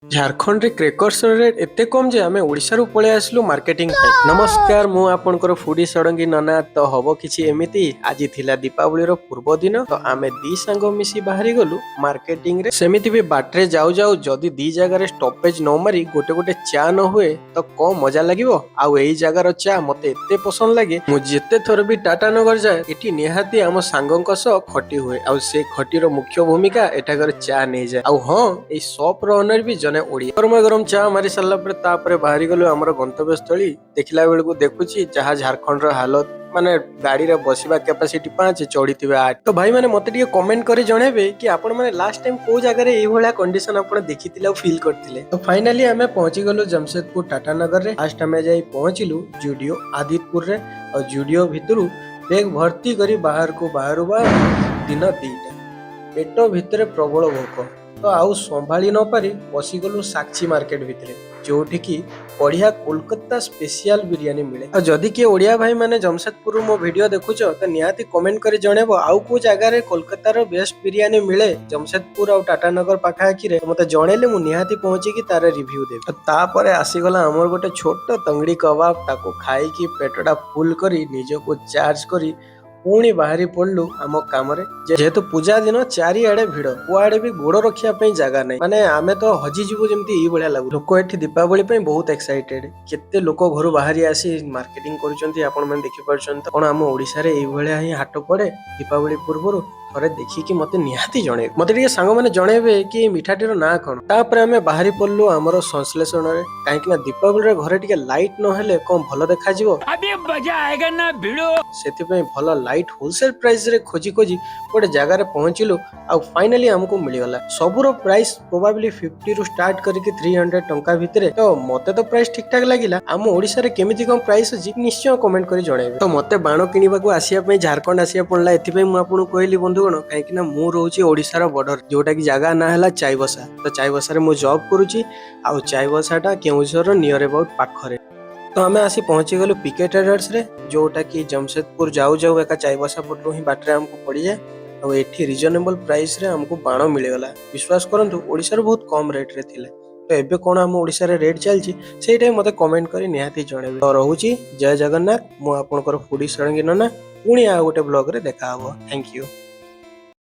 ଝାଡ଼ଖଣ୍ଡରେ କ୍ରେକର୍ସର ରେଟ୍ ଏତେ କମ୍ ଯେ ଆମେ ଓଡ଼ିଶାରୁ ପଳେଇ ଆସିଲୁ ମାର୍କେଟିଂ ପାଇଁ। ନମସ୍କାର, ମୁଁ ଆପଣଙ୍କର ଫୁଡି ଷଡ଼ଙ୍ଗୀ ନନା। ତ ହବ କିଛି ଏମିତି, ଆଜି ଥିଲା ଦୀପାବଳିର ପୂର୍ବ ଦିନ। ତ ଆମେ ଦି ସାଙ୍ଗ ମିଶି ବାହାରି ଗଲୁ ମାର୍କେଟିଂରେ। ସେମିତି ବି ବାଟରେ ଯାଉ ଯାଉ ଯଦି ଦି ଜାଗାରେ ଷ୍ଟପେଜ ନ ମାରି ଗୋଟେ ଗୋଟେ ଚା ନ ହୁଏ, ତ କଣ ମଜା ଲାଗିବ? ଆଉ ଏଇ ଜାଗାର ଚା ମତେ ଏତେ ପସନ୍ଦ ଲାଗେ, ମୁଁ ଯେତେ ଥର ବି ଟାଟା ନଗର ଯାଏ, ଏଠି ନିହାତି ଆମ ସାଙ୍ଗଙ୍କ ସହ ଖଟି ହୁଏ। ଆଉ ସେ ଖଟିର ମୁଖ୍ୟ ଭୂମିକା ଏଠାକାର ଚା ନେଇଯାଏ। ଆଉ ହଁ, ଏଇ ସପ୍ ର ଓନର ବି ଜଣେ ଓଡିଆ। ଗରମ ଗରମ ଚା ମାରି ସାରିଲା ପରେ ତାପରେ ବାହାରି ଗଲୁ ଆମର ଗନ୍ତବ୍ୟସ୍ଥଳୀ। ଦେଖିଲା ବେଳକୁ ଦେଖୁଛି ଯାହା ଝାଡଖଣ୍ଡର ହାଲତ, ମାନେ ଗାଡିରେ ବସିବା କ୍ୟାପାସିଟି 5, ଚଢିଥିବେ 8। ତ ଭାଇ ମାନେ, ମତେ ଟିକେ କମେଣ୍ଟ କରି ଜଣେଇବେ କି ଆପଣ ମାନେ ଲାଷ୍ଟ ଟାଇମ କୋଉ ଜାଗାରେ ଏଇଭଳିଆ କଣ୍ଡିସନ ଆପଣ ଦେଖିଥିଲେ ଆଉ ଫିଲ୍ କରିଥିଲେ। ତ ଫାଇନାଲି ଆମେ ପହଞ୍ଚି ଗଲୁ ଜାମଶେଦପୁର ଟାଟା ନଗରରେ। ଫାଷ୍ଟ ଆମେ ଯାଇ ପହଞ୍ଚିଲୁ ଜୁଡିଓ ଆଦିତପୁରରେ। ଆଉ ଜୁଡିଓ ଭିତରୁ ବେଗ ଭର୍ତ୍ତି କରି ବାହାରକୁ ବାହାରୁ ବାହାରୁ ଦିନ 2ଟା। ପେଟ ଭିତରେ ପ୍ରବଳ ଭୋକ, ତ ଆଉ ସମ୍ଭାଳି ନ ପାରି ପଶିଗଲୁ ସାକ୍ଷୀ ମାର୍କେଟ ଭିତରେ, ଯୋଉଠିକି ବଢିଆ କୋଲକାତା ସ୍ପେସିଆଲ ବିରିୟାନୀ ମିଳେ। ଆଉ ଯଦି କିଏ ଓଡିଆ ଭାଇ ମାନେ ଜମଶେଦପୁରରୁ ମୋ ଭିଡିଓ ଦେଖୁଛ, ତ ନିହାତି କମେଣ୍ଟ କରି ଜଣେଇବ ଆଉ କୋଉ ଜାଗାରେ କୋଲକାତାର ବେଷ୍ଟ ବିରିୟାନୀ ମିଳେ ଜମଶେଦପୁର ଆଉ ଟାଟାନଗର ପାଖାପାଖିରେ। ମତେ ଜଣେଇଲେ ମୁଁ ନିହାତି ପହଞ୍ଚିକି ତାର ରିଭ୍ୟୁ ଦେବି। ଆଉ ତାପରେ ଆସିଗଲା ଆମର ଗୋଟେ ଛୋଟ ତଙ୍ଗଡି କବାବ। ତାକୁ ଖାଇକି ପେଟଟା ଫୁଲ କରି, ନିଜକୁ ଚାର୍ଜ କରି ପୁଣି ବାହାରି ପଡିଲୁ ଆମ କାମରେ। ଯେହେତୁ ପୂଜା ଦିନ, ଚାରିଆଡେ ଭିଡ, କୁଆଡେ ବି ଗୋଡ ରଖିବା ପାଇଁ ଜାଗା ନାହିଁ। ମାନେ ଆମେ ତ ହଜିଯିବୁ ଯେମିତି, ଏଇଭଳିଆ ଲାଗୁ। ଲୋକ ଏଠି ଦୀପାବଳି ପାଇଁ ବହୁତ ଏକ୍ସାଇଟେଡ। କେତେ ଲୋକ ଘରୁ ବାହାରି ଆସି ମାର୍କେଟିଂ କରୁଛନ୍ତି, ଆପଣ ମାନେ ଦେଖିପାରୁଛନ୍ତି। ତ କଣ ଆମ ଓଡିଶାରେ ଏଇଭଳିଆ ହିଁ ହାଟ ପଡେ ଦୀପାବଳି ପୂର୍ବରୁ? ଥରେ ଦେଖିକି ମତେ ନିହାତି ଜଣେଇବେ। ମତେ ଟିକେ ସାଙ୍ଗମାନେ ଜଣେଇବେ କି ଏଇ ମିଠାଟିର ନାଁ କଣ। ତାପରେ ଆମେ ବାହାରି ପଡିଲୁ ଆମର ସଂଶ୍ଳେଷଣରେ, କାହିଁକି ନା ଦୀପାବଳିରେ ଘରେ ଟିକେ ଲାଇଟ୍ ନହେଲେ କଣ ଭଲ ଦେଖାଯିବ? अभी मजा आएगा ना भिड़ू। ସେଥିପାଇଁ ଭଲ ଲାଇଟ୍ ହୋଲସେଲ ପ୍ରାଇସରେ ଖୋଜି ଖୋଜି ଗୋଟେ ଜାଗାରେ ପହଞ୍ଚିଲୁ ଆଉ ଫାଇନାଲି ଆମକୁ ମିଳିଗଲା। ସବୁର ପ୍ରାଇସ୍ ପ୍ରୋବାବଲି 50ରୁ ଷ୍ଟାର୍ଟ କରିକି 300 ଟଙ୍କା ଭିତରେ। ତ ମତେ ତ ପ୍ରାଇସ୍ ଠିକ ଠାକ ଲାଗିଲା। ଆମ ଓଡିଶାରେ କେମିତି କଣ ପ୍ରାଇସ୍ ଅଛି, ନିଶ୍ଚୟ କମେଣ୍ଟ କରି ଜଣେଇବେ। ତ ମତେ ବାଣ କିଣିବାକୁ ଆସିବା ପାଇଁ ଝାଡଖଣ୍ଡ ଆସିବାକୁ ପଡିଲା, ଏଥିପାଇଁ ମୁଁ ଆପଣଙ୍କୁ କହିଲି ବନ୍ଧୁଗଣ, କାହିଁକି ନା ମୁଁ ରହୁଛି ଓଡିଶାର ବର୍ଡର, ଯୋଉଟା କି ଜାଗା ନାଁ ହେଲା ଚାଇବସା। ତ ଚାଇବସାରେ ମୁଁ ଜବ୍ କରୁଛି ଆଉ ଚାଇବସାଟା କେଉଁଝରର ନିୟର ଏବାଉଟ୍ ପାଖରେ। ତ ଆମେ ଆସି ପହଞ୍ଚିଗଲୁ ପିକେ ଟ୍ରେଡର୍ସରେ, ଯୋଉଟା କି ଜମଶେଦପୁର ଯାଉ ଯାଉ ଏକା ଚାଇବସା ପଟରୁ ହିଁ ବାଟରେ ଆମକୁ ପଡିଯାଏ। ଆଉ ଏଠି ରିଜନେବଲ ପ୍ରାଇସରେ ଆମକୁ ବାଣ ମିଳିଗଲା। ବିଶ୍ୱାସ କରନ୍ତୁ, ଓଡିଶାରୁ ବହୁତ କମ ରେଟରେ ଥିଲା। ତ ଏବେ କଣ ଆମ ଓଡିଶାରେ ରେଟ୍ ଚାଲିଛି, ସେଇଟା ବି ମତେ କମେଣ୍ଟ କରି ନିହାତି ଜଣେଇବେ। ତ ରହୁଛି, ଜୟ ଜଗନ୍ନାଥ। ମୁଁ ଆପଣଙ୍କର ଫୁଡି ଷଡ଼ଙ୍ଗୀ ନନା। ପୁଣି ଆଉ ଗୋଟେ ବ୍ଲଗରେ ଦେଖା ହବ। Thank you.